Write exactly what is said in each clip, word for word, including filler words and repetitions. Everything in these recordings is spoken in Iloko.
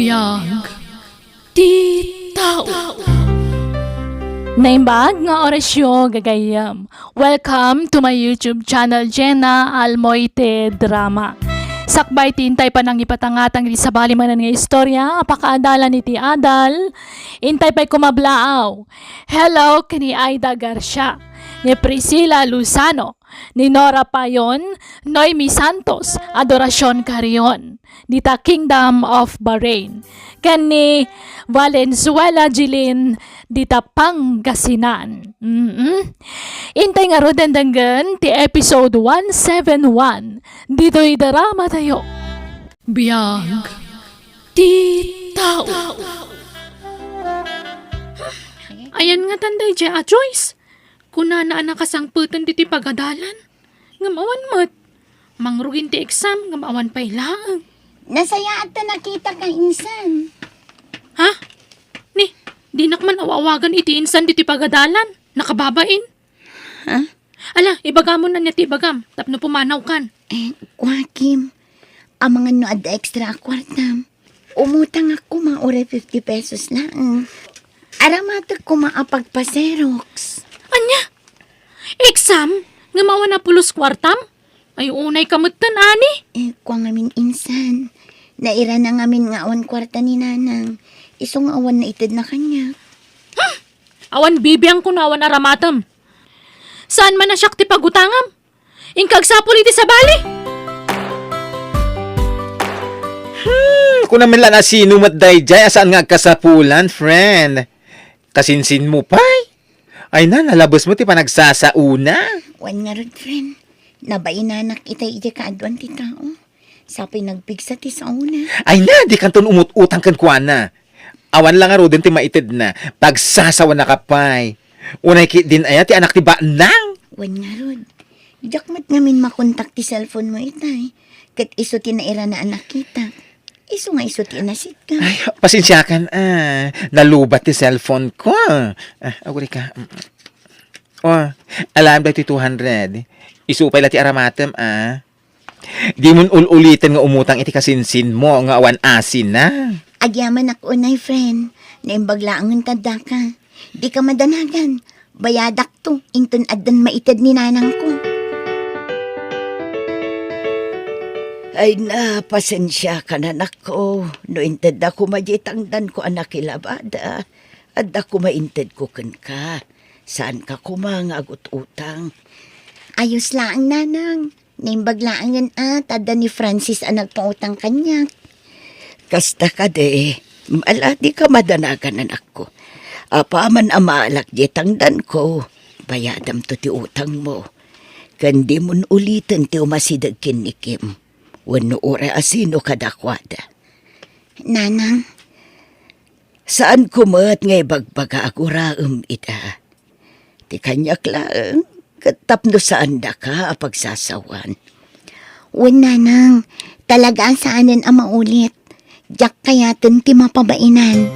Biag ti tao. Naimbag nga orasyo, gagayyem. Welcome to my YouTube channel, Jenna Almoite Drama. Sakbay ti intay panangipatangatang iti sabali manen nga istorya a pakaadalan iti adal, intay pay kumablaaw. Hello, ken ni Aida Garcia, ni Priscilla Lozano, ni Nora Payon, Noemi Santos, Adoracion Carrion, dita Kingdom of Bahrain, ken ni Valenzuela Jilin, dita Pangasinan. Mm-mm. Intay ngaruden denggen ti episode one seven one ditoy drama tayo. Biag ti tao. Ayan nga tan daydiay a Joyce. Kunana a nakasangpeten ditoy pagadalan. Ngem awan met. Mangrugin ti exam, ngem awan pay laeng. Nasayaat ta nakitaka insan. Ha? Ni, dinak man aw-awagan iti insan ditoy pagadalan. Nakababain. Ha? Ala, ibagamon ania ti ibagam, tapno pumanawkan. Eh, kua, Kim, amangan no adda extra a kuartam. Umutangak koma uray fifty pesos laeng. Aramatek koma a pagpa-Xerox. Ania? Exam? Ngem awan a pulos kuartam? Ay, unay ka metten, ani? Eh, kua ngamin insan. Nairana ngamin nga awan kuarta ni Nanang. Isu nga awan naitedna kaniak. Hmm! Awan bibiangko no awan aramatem. Saan man a siak ti pagutangam? Inka agsapul iti sabali? Hmm, kunam met la no sino met daydiay a saan nga agkasapulan, friend. Kasinsinmo pay? Ay na, nalabes mo ti panagsasaona. Wen ngarud, friend. Nabainanak itay iti kaaduan ti tao. Sapay nagpigsa ti saona. Ay na, dikanton umut-utang kenkuana. Awan la ngaruden ti maitedna. Pagsasawanaka pay. Unay ketdin aya ti anak ti banang? Wen ngarud. Diak met ngamin makontak ti cellphone mo itay. Ket isu ti nairana a nakitak. Isu nga isu ti inasitka. Ay, pasensiakan, ah. Nalubat ti cellphone ko. Ah, agurika. Mm. Oh, alam daytoy two hundred. Isu pay la ti aramatem, ah. Dimon ul-uliten nga umutang iti kasinsinmo nga awan asina. Agyamanak unay, friend. Naimbag laengen ta addaka. Dika madanagan. Bayadakto, inton addan maited ni nanangko. Ay na, pasensiakan, anakko. No intedda koma diay tangdanko a nakilabada, adda koma intedko kenka. Saanka koma nga agut-utang. Ayos laeng, Nanang. Naimbag laengen a, ta adda ni Francis a nagpautang kaniak. Kasta kadi, ala, dika madanagan, anakko. Apaman a maalak diay tangdanko, bayadamto ti utangmo. Ken dimon uliten ti umasideg ken ni Kim wenno uray asino kadakuada. Nanang. Saanko met nga ibagbaga a guraem ida. Ti kaniak laeng, ket tapno saandaka a pagsasawan. Wen, Nanang, talaga a saanen a maulit. Diak kayaten ti mapabainan.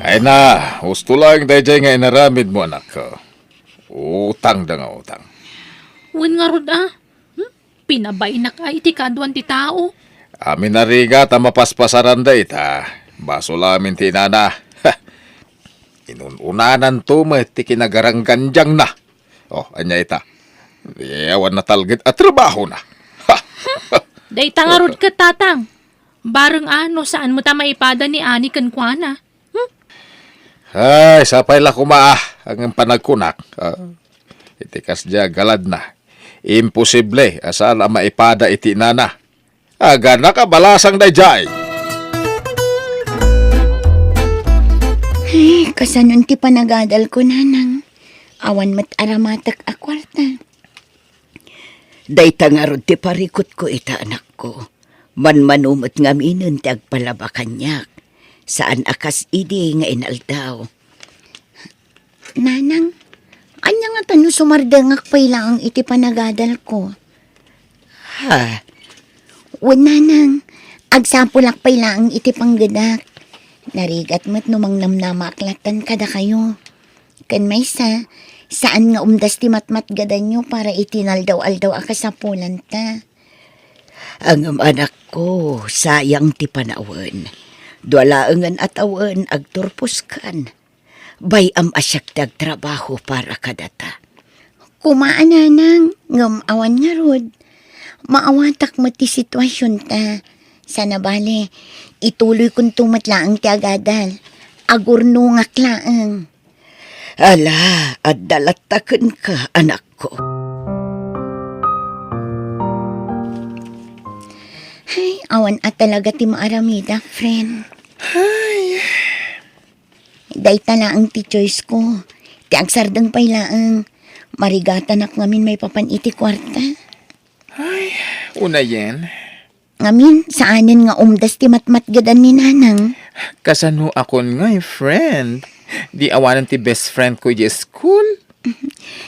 Ay na, husto laeng daydiay nga inaramidmo, anakko. Utangda nga utang. Wen ngarud a. Hmm? Pinabainak a iti kaaduan ti tao. Amin a rigat a mapaspasaranda ita. Basol amin ti inana. Inun-unananto met ti kinagaranggandiangna. Oh, ania ita? Di awan natalged a trabahona. Dayta ngarud ket, Tatang. Bareng a no saanmo ta maipada ni Ani kenkuana. Hmm? Ay, sapay la koma, ah, ngem panagkunak. Ah, iti kasdiay a galadna, imposible a saan a maipada iti inana. Aganak a balasang daydiay. Ay, kasanon ti panagadalko, Nanang? Awan met aramatek a kuarta. Dayta ngarud ti parikutko ita, anakko. Manmano met ngaminen ti agpalaba kaniak. Saan a kas idi nga inaldaw. Nanang, ania ngata no sumardengak pay laeng iti panagadalko? Ha? Wen, Nanang, agsapulak pay laeng iti panggedak. Narigat met no mangnamnamaak lattan kadakayo. Ken maysa, saan nga umdas ti matmatgadanyo para iti naldaw-aldaw a kasapulanta. Ngem anakko, sayang ti panawen. Dua laengen a tawen agturposkan. Bay-am a siak ti agtrabaho para kadata. Koma a nanang, ngem awan ngarud. Maawatak met ti situasionta. Sana bale, ituloykonto met laeng ti agadal. Agurnongak laeng. Ala, adda latta kenka, anakko. Ay, awan a talaga ti maaramida, friend. Ay. Dayta laeng ti choice ko. Ti agsardeng pay laeng. Marigatanak ngamin maipapan iti kuarta. Ay, unayen. Ngamin, saanen nga umdas ti matmatgedan ni Nanang. Kasano akon ngay, friend? Di awanen ti best friend ko idiay school?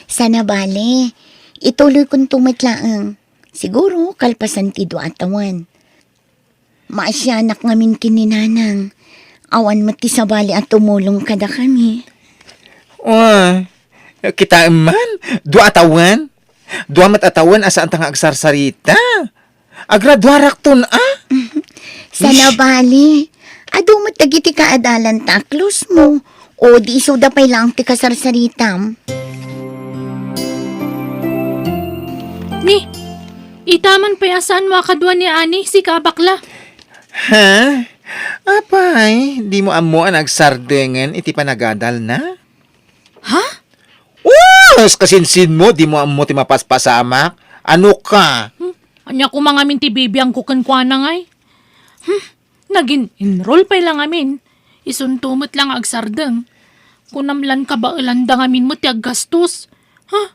Sana bale. Ituloykonto met laeng. Siguro, kalpasan ti dua a tawen. Maasianak ngamin ken ni Nanang. Awan met ti sabali a tumulong kadakami. Uy, kitaem man, dua a tawen. Dua met a tawen a saanta nga agsarsarita. Agraduarakton a. Sana Ish. Bale. Adu met dagiti kaadalanta a close mo. O di isuda pay laeng ti kasarsaritam. Ni, ita man pay a saan mo a kadua ni Ani, sika a bakla. Ha? Apay, di mo ammo a nagsardengen iti panagadalna? Ha? Uy, kasinsin mo, di mo ammo ti mapaspasamak? Ano ka? Hmm, ania koma ngamin ti bibiangko kenkuana ngay? Hmm, nagin-enroll pay la ngamin. Isunto met la nga agsardeng. Kunam lan kabaelanda ngamin met ti aggastos. Ha?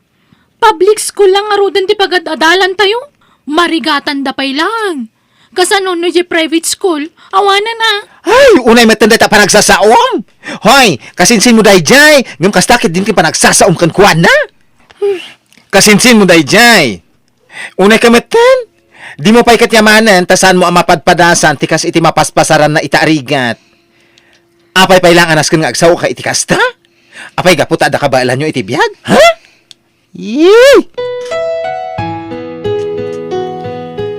Public school lang ngaruden ti pagad-adalantayo? Marigatanda pay laeng. Kasano no idiay private school? Awanen a. Ay, unay metten dayta panagsasaom. Hoy, kasinsin mo daydiay, ngem kasta ket din ti panagsasaom kenkuana. Kasinsin mo daydiay. Unay ka metten, di mo pay ket yamanen ta saan mo a mapadpadasan ti kas iti mapaspasaranna ita a rigat. Apay pay laeng a nasken nga agsaoka iti kasta? Apay gapu ta adda kabaelanyo iti biag? Ha? Yee!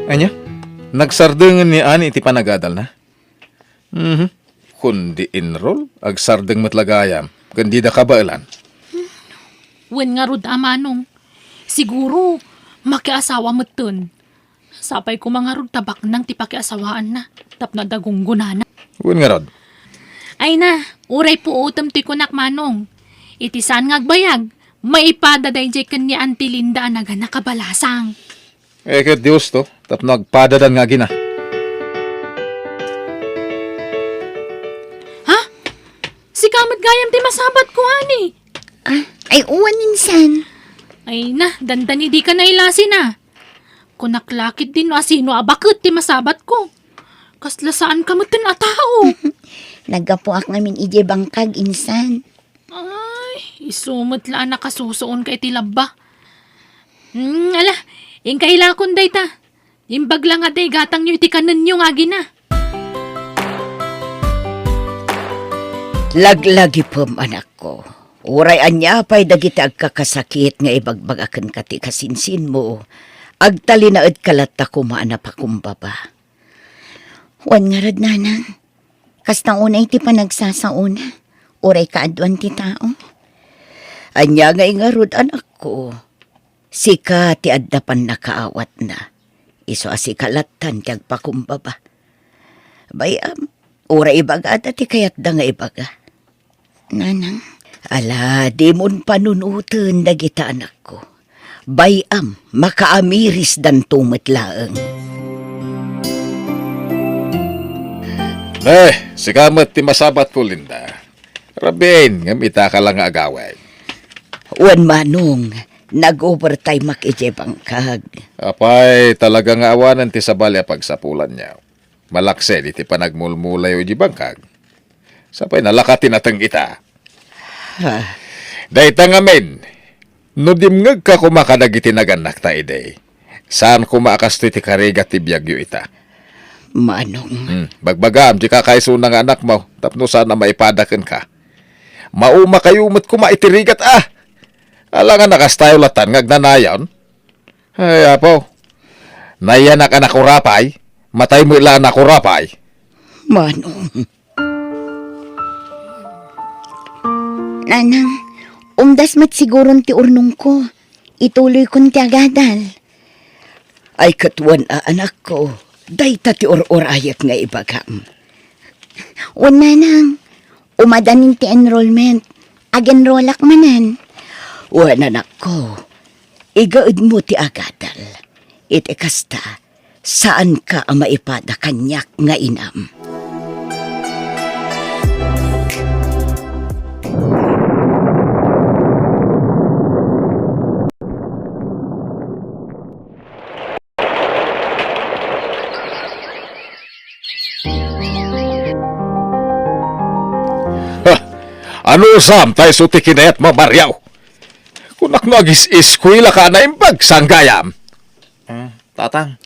Ania? Nagsardengen ni Ani iti panagadalna? Mhm. Kundi enroll, agsardeng met la gayam, ken dida kabaelan. Wen ngarud a manong, siguro, makiasawa metten. Sapay koma ngarud ta baknang ti pakiasawaanna, tapno adda gunggonana. Wen ngarud. Ay na, uray puotem ti kunak, manong. Iti saan nga agbayag, maipada daydiay ken ni Auntie Linda a nagana kabalasang. Eh, ket Dios to, tapno agpadadan nga agina. Ha? Sika met gayam ti masabatko, Ani. Ah, ay, uwan insan. Ay na, dandani dika nailasin a. Kunak la ketdin no asino a baket ti masabatko. Kasla saanka metten a tao. Naggapuak ngamin idiay bangkag insan. Ay, isu met la a nakasusuonka iti labba. Hmm, ala, inka ilakon dayta. Imbag la nga adda igatangyo iti kanenyo nga agina. Laglagipem, anakko. Uray ania pay dagiti agkakasakit nga ibagbaga kenka ti kasinsinmo, agtalinaedka latta koma a napakumbaba. Wen ngarud, nanang, kasta unay ti panagsasaona, uray kaaduan ti tao. Ania nga ingarud, anakko? Sika ti adda pannakaawatna. Isu a sika lattan ti agpakumbaba. Bay-am, uray ibagada ti kayatda nga ibaga. Nanang. Ala, dimon panunoten dagita, anakko. Bay-am, makaamirisdanto met laeng. Eh, sika met ti masabatko, Linda. Rabiin, ngem itaka la nga agawid. Wen manong, nag-overtime-ak idiay bangkag. Apay, talaga nga awanen ti sabali a pagsapulanyo. Malaksid iti panagmulmulayo idiay bangkag. Sapay nalaka ti nateng ita. Ah. Dayta ngamin, no dimngegka koma kadagiti nagannakta idi, saan koma a kastoy ti karigat ti biagyo ita. Manong. Hmm, bagbagam, ti kakaisuna nga anakmo, tapno saan a maipada kenka. Maumakayo met koma iti rigat, a! Alangan a kastayo latan nga agnanayon. Ay, apo. Nayanak a nakurapay, matay met la a nakurapay. Manong. Nanang, umdas met siguron ti urnongko. Ituloykon ti agadal. Ay, ket wen a, anakko, dayta ti ur-urayek nga ibagam. Wen, Nanang, umadanin ti enrollment. Ag-enrollak manen. Wen, anakko, igaedmo ti agadal. Iti kasta, saanka a maipada kaniak nga inam. Ha! Anusam ta isu ti kinayatmo, Mario? Kunak no agis-iskuelaka a naimbag, saan gayam? Ah, Tatang.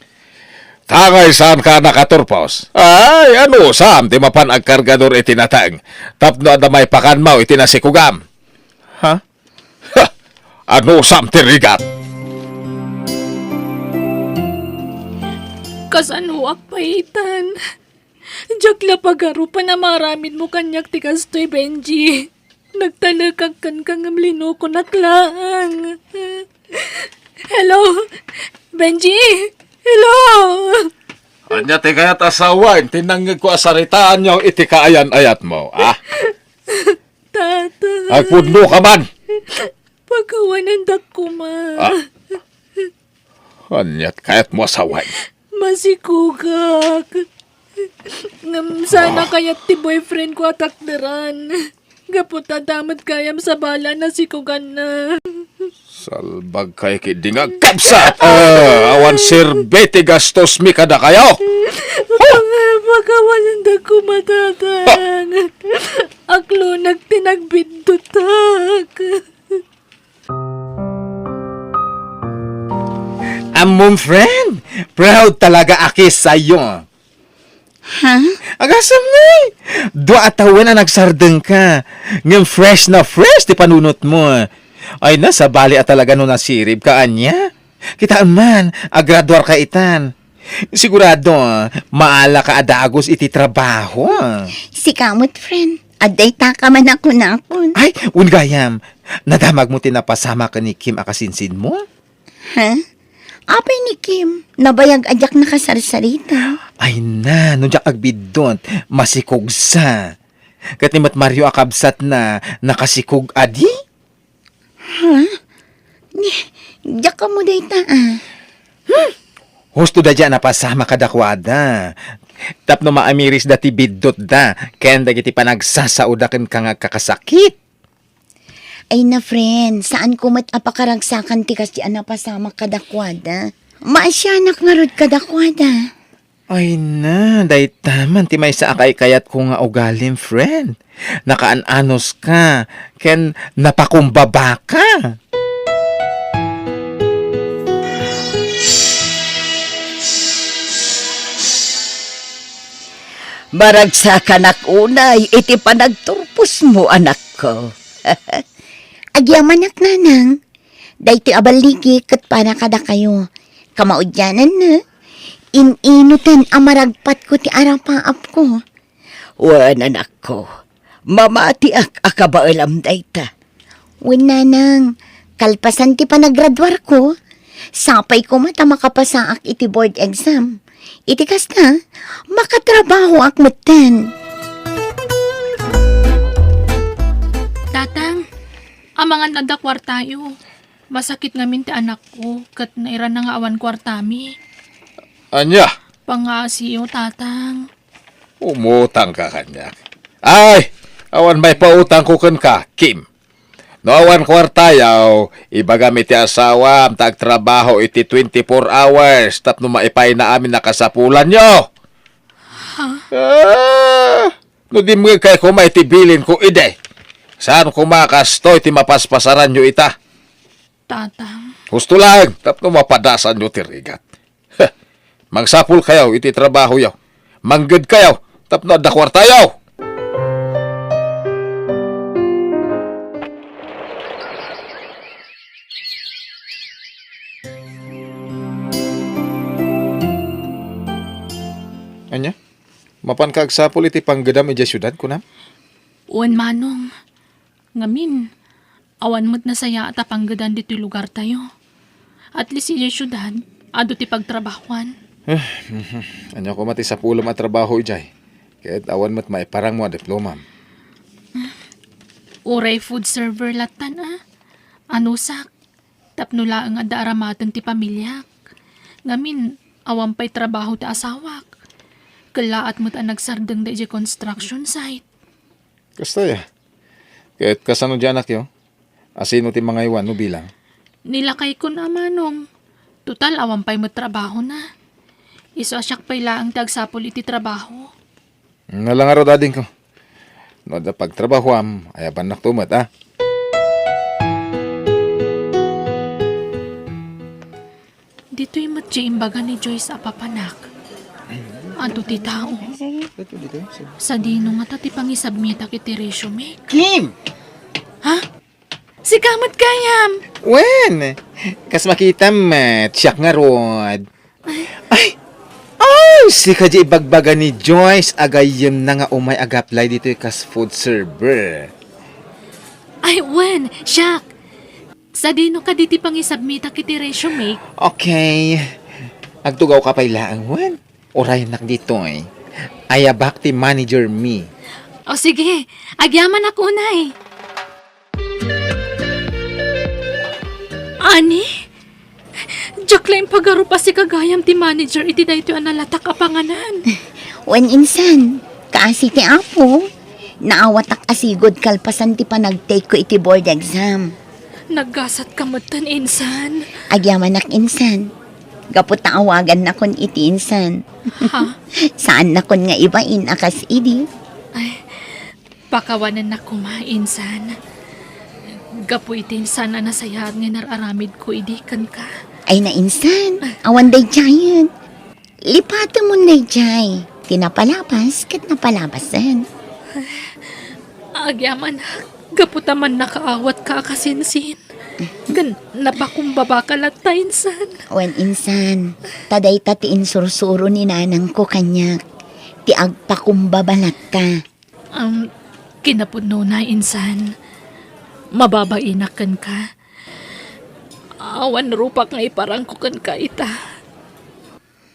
Tangay saanka a nakaturpos. Ay, anusam ti mapan agkargador iti nateng tapno adda maipakanmo iti nasikugam? Ha? Ha! Anusam ti rigat? Kasanoak pay itan? Diak la pagarupan a maaramidmo kaniak ti kastoy, Benji. Nagtalekak kenka ngem linukonak laeng. Hello? Benji? Hello? Ania ti kayat a sawen ti nangngegko a saritaanyo iti kaayan-ayatmo, ah? Tata. Agpudno ka man! Pakawanandak koma. Ah. Ania ti kayatmo a sawen? Masikugak. Ngem sana Ah. kayat ti boyfriend ko a takderan. Gapu ta adda met gayam sabali a nasikuganna. Salbag kay ketdi nga agkabsat! Ah, awan serbi ti gastos mi kadakayo! Pakawanandak koma, Tatang. Aklonag ti nagbiddutak. Ammom, friend, proud talaga aki sayo. Ha? Agasem ngay! Dua a tawen a nagsardengka, ngem fresh na fresh ti panunotmo. Ay na, sabali a talaga no nasiribka, ania? Kitaem man, agraduarka itan. Sigurado, maalaka a dagus iti trabaho. Sika met, friend, adda itaka man a kunakon. Ay, wen gayam, nadamagmo ti napasamak ken ni Kim a kasinsinmo? Ha? Apay ni Kim, nabayag a diak nakasarsarita. Ay na, no diak agbiddut, masikugsa. Ket ni met Mario a kabsatna, nakasikug adi? Ha? Ni, diak ammo dayta, ah. Hmm. Husto da dia napasamak kadakuada. Tapno maamirisda ti biddutda, ken dagiti panagsasaoda kenka nga agkakasakit. Ay na, friend, saanko met a pakaragsakan ti kasdi a napasamak kadakuada. Maasianak ngarud kadakuada. Ay na, dayta man ti maysa a kaikayatko nga ugalim, friend. Nakaan-anuska, ken napakumbabaka. Maragsakanak unay iti panagturposmo, anakko. Agyamanak, nanang. Daytoy a balligi ket para kadakayo. Kamaudiananna, in-inutan a maragpatko ti arapaapko. Wen, anakko, mamatiak a kabaelam dayta. Wen, nanang, kalpasan ti panagraduarko, sapay koma ta makapasaak iti board exam. Iti kasta, makatrabahoak metten. Tatang, amangan adda kuartayo. Masakit ngamin ti anakko, ket nairana nga awan kuartami. Ania? Pangngaasiyo, Tatang. Umutangka kaniak. Ay, awan maipautangko kenka, Kim. No awan kuartayo, ibagam iti asawam ta agtrabaho iti twenty-four hours tapno maipayna amin a kasapulanyo. Ha? Ah, no dimngegkayo koma iti bilinko idi, saan koma a kastoy ti mapaspasaranyo ita. Tatang. Husto laeng tapno mapadasanyo ti rigat. Heh, mangsapulkayo iti trabahoyo. Manggedkayo tapno adda kuartayo. Ania? Mapanka agsapul iti panggedam idiay siudad, kunam? Wen, Manong. Ngamin, awan met nasayaat a panggedan ditoy lugartayo. At least idiay siudad, adu ti pagtrabahoan. Eh, mhm. Ania koma ti sapulem a trabaho idiay? Ket awan met maiparangmo a diplomam. Uray food server lattan a. Anusak, tapno laeng adda aramaten ti pamiliak. Ngamin, awan pay trabaho ti asawak. Kellaat met a nagsardengda idiay construction site. Kasta ya. Ket kasano di anakyo? Asino ti mangaywan no bilang? Nilakaykon a, Manong. Total, awan pay met trabahona. Isu a siak pay laeng ti agsapul iti trabaho. Nalangaro, dadingko. No adda pagtrabahoam, ayabannakto met, a? Ditoy met ti imbaga ni Joyce a papanak. Adu ti tao. Sadino ngata ti pangisubmitak iti resume? Kim! Ha? Sika met gayam! Wen, kas makitam met, siak ngarud. Ay! Ay! Sika di ibagbaga ni Joyce a gayyemna nga umay ag-apply ditoy kas food server. Ay, wen, siak. Sadino kadi ti pangisubmitak iti resume? Okay. Agtugawka pay laeng, wen. Urayennak ditoy. Ayabak ti manager mi. O sige, agyamanak unay. Ani? Diak la impagarup a sika gayam ti manager iti daytoy a nalatak a panganan. Wen insan, kaasi ti Apo, naawatak a sigud kalpasan ti panagtake ko iti board exam. Naggasatka metten, insan. Agyamanak, insan. Gapu ta awagannakon iti insan. Ha? Saannakon nga ibain a kas idi. Ay, pakawanennak koma, insan. Gapu iti insan a nasayaat nga inar-aramidko idi kenka. Ay na, insan. Awan daydiayen. Lipatemon daydiay. Ti napalabas ket napalabasen. Agyamanak, gapu ta mannakaawatka a kasinsin. Ken napakumbabaka latta, insan. Wen, insan, ta dayta ti insursuro ni nanangko kaniak, ti agpakumbaba latta. Um, kinapudnona, insan. Mababainak kenka. Awan rupak nga iparangko kenka ita.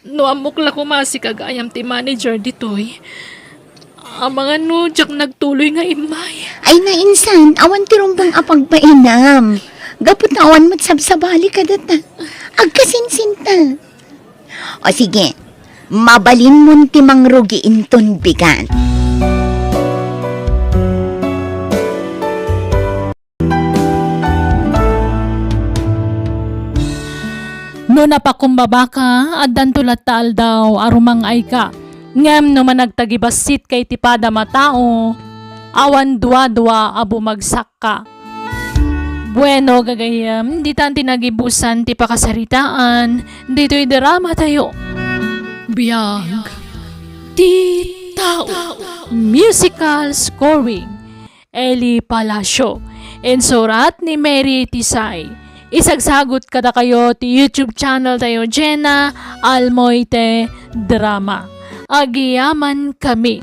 No ammok la koma a sika gayam ti manager ditoy, amangan no diak nagtuloy nga immay. Ay, nainsan, awan ti rumbeng a pagbainam. Gapu ta awan met sabsabali kadata. Agkasinsinta. O sige, mabalinmon ti mangrugi inton bigat. No napakumbabaka, addanto latta aldaw a rumang-ayka. Ngem no managtagibassit ka iti padam a tao, awan duadua a bumagsakka. Bueno, gagayyem, ditan ti nagibusan ti pakasaritaan ditoy drama tayo. Biag ti tao. Musical scoring. Eli Palacio. Insurat ni Mary Tisay. Isagsagut kadakayo ti YouTube channel tayo, Jenna Almoite Drama. Agyamankami.